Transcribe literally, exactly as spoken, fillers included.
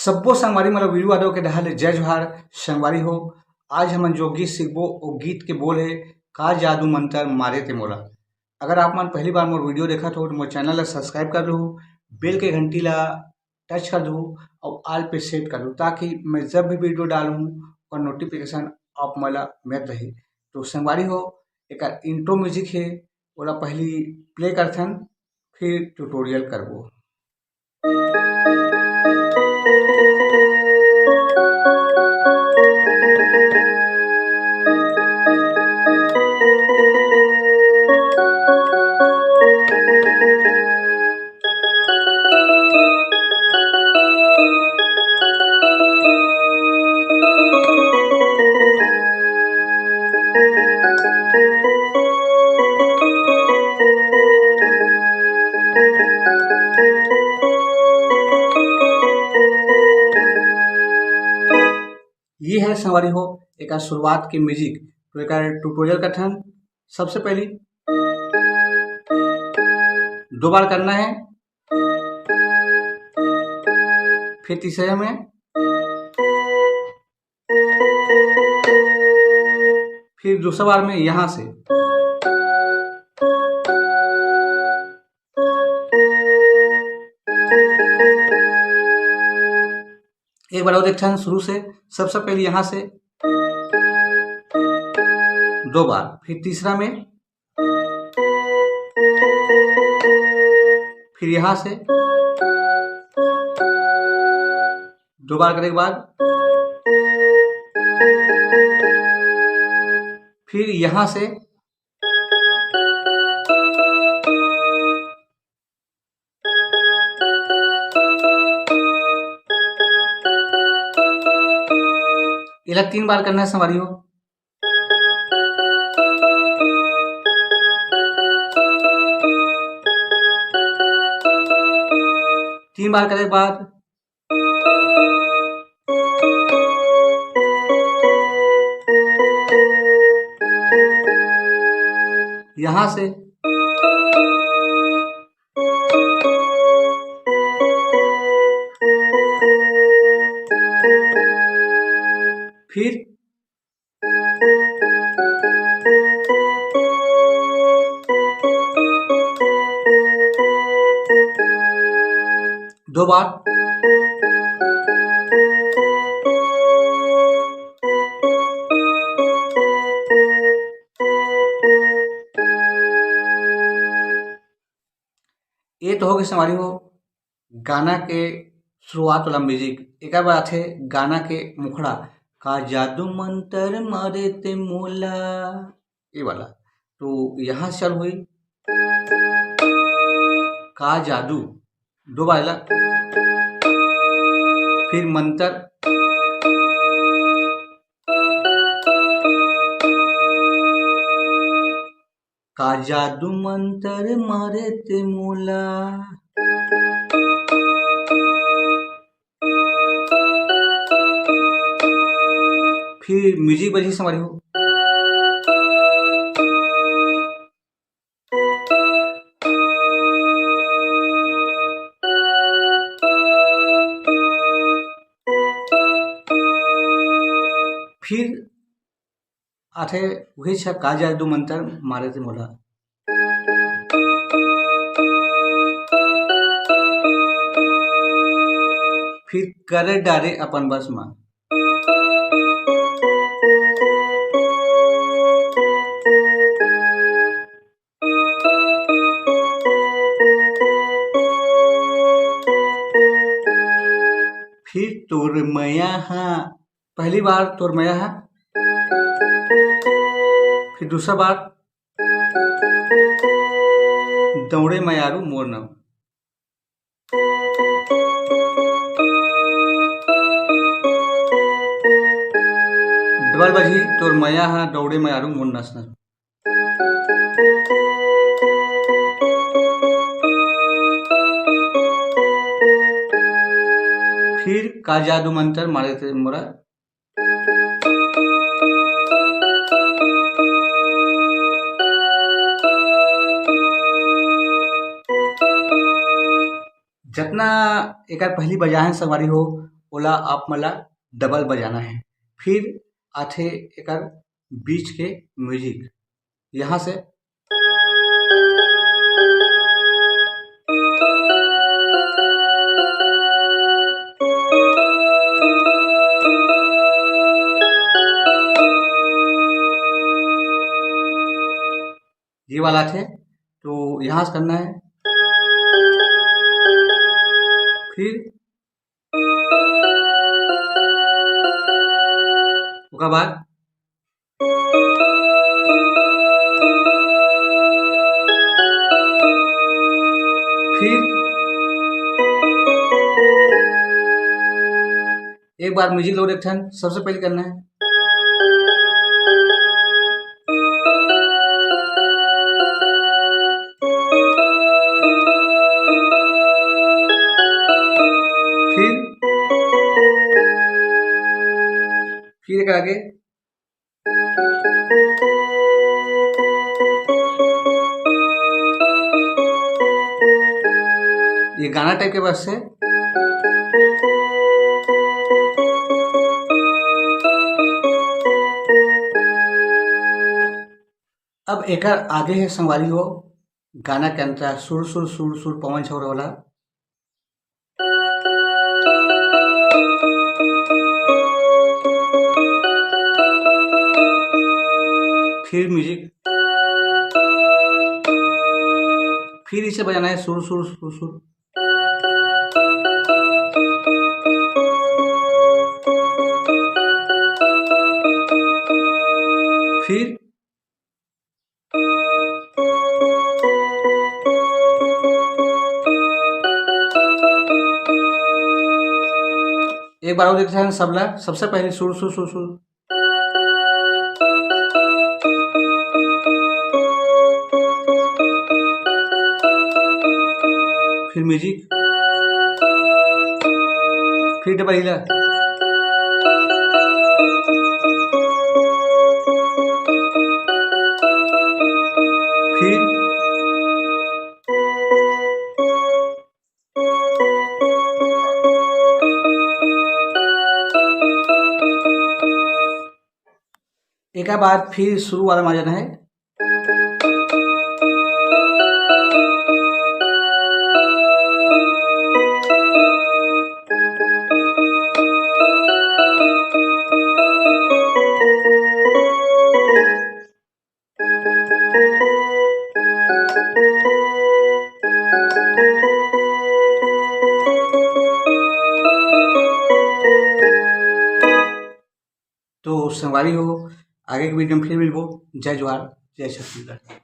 सब्बो संगवारी मन ल वीरू यादव के डहार ले जय जोहार। संगवारी हो, आज हमन जो गीत सीखबो, वो गीत के बोल हे, "का जादू मंतर मारे ते मोला।" अगर आप मन पहली बार मोर वीडियो देखत हो, तो मोर चैनल ला सब्सक्राइब कर लूहू, बेल के घंटी ला टच कर दू और ऑल पे सेट कर दू, ताकि मैं जब भी वीडियो डालूँ, ओकर नोटिफिकेशन आप मन ला मिलत रही। तो संगवारी हो, एकर इंट्रो म्यूजिक हे, ओला पहली प्ले करथन, फिर ट्यूटोरियल करबो। ये है संगवारी हो एकर शुरुआत के म्यूजिक। तो एकर ट्यूटोरियल करथन। सबसे पहली दो बार करना है, फिर तीसरे में, फिर दूसरा बार में यहाँ से। एक बार और देखते हैं शुरू से। सबसे पहले यहाँ से दो बार, फिर तीसरा में, फिर यहाँ से दो बार करने के बाद फिर यहाँ से एला तीन बार करना है संगवारी हो। तीन बार करे के बाद यहाँ से फिर दो बार। ये तो हो गए संगवारी हो गाना के शुरुआत वाला म्यूजिक। एक बार आथे गाना के मुखड़ा, "का जादू मंतर मारे ते मोला", ये वाला। तो यहाँ से चालू हुई "का जादू", दो बार ला, फिर मंतर, "का जादू मंतर मारे ते मोला", फिर म्यूजिक बजी संगवारी हो। फिर आथे वही छ का जादू मंतर मारे ते मोला। फिर कर डारे अपन बस मा। फिर तोर मया हा, पहली बार तोर मया हा, फिर दूसरा बार दौड़े मयारू मोर नाम। डबल बजही तोर मया हा दौड़े मयारू मोर नस नस। फिर का जादू मंतर मारे ते मोरा। जतना एकर पहली बजाहन संगवारी हो, ओला आप मन ला डबल बजाना है। फिर आथे एकर बीच के म्यूजिक, यहाँ से ये वाला थे, तो यहाँ से करना है। फिर ओकर बाद फिर एक बार म्यूजिक लो, एक ठन सबसे पहले करना है। फिर फिर एक आगे। ये गाना टाइप के बस है। अब एकर आगे है संगवारी हो, गाना के अंतरा सुर सुर सुर सुर पवन छौरे वाला। फिर म्यूजिक, फिर इसे बजाना है सुर सुर सुर सुर। फिर एक बार और देखते हैं सबला, सबसे पहले सुर सुर सुर सुर, फिर म्यूजिक, फिर डबल हिला, फिर एक बाद फिर शुरू वाला में आ जाना है। तो संगवारी हो, आगे के वीडियो में फिर मिलबो। जय जोहार, जय छत्तीसगढ़।